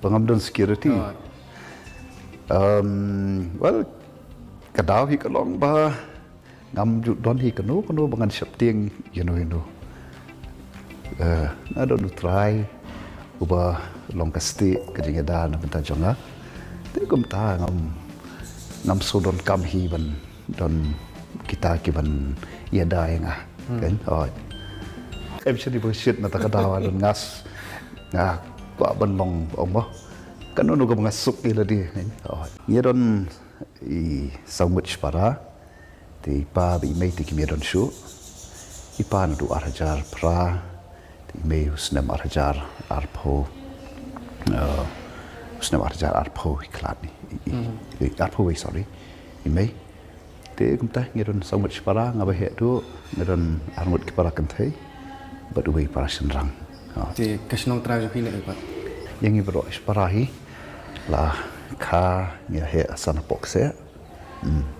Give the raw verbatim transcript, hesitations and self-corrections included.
Ngam don security. Um, well, ka daw hi ka long ba ngam ju don hi kano kano ba ngan sheptieng ïano ïano. Nga don u Trai uba long ka stieh ka jingïada na bynta jong nga. Te kumta ngam ngam shu don kam hi ban don kita ki ban ïada ïa nga. Kan? Oi. Em shini ba shit na ta ka daw don ngas. Nga kwah ban long ong ba kano kano ka ba nga suk ïa lade. Oi. Ngi don i saw ngut shipara. Te i pa bad i mei te kim ïadon shuh. I pa naduh ar hajar phra. Te i mei u snem ar hajar arphew. Uh, u snem ar hajar arphew i khlad ni. I, i, i, arphew wei, sorry. I mei. Te kumta ngi don saw ngut shipara, nga ba heh duh, ngi don ar ngut ki para kynthei bad uwei para shynrang. Oh. Te ka shnong trai jong phi na ei pat? Ïa ngi baroh shipara hi la kha ngi heh ha san hapoh kseh. Hmm.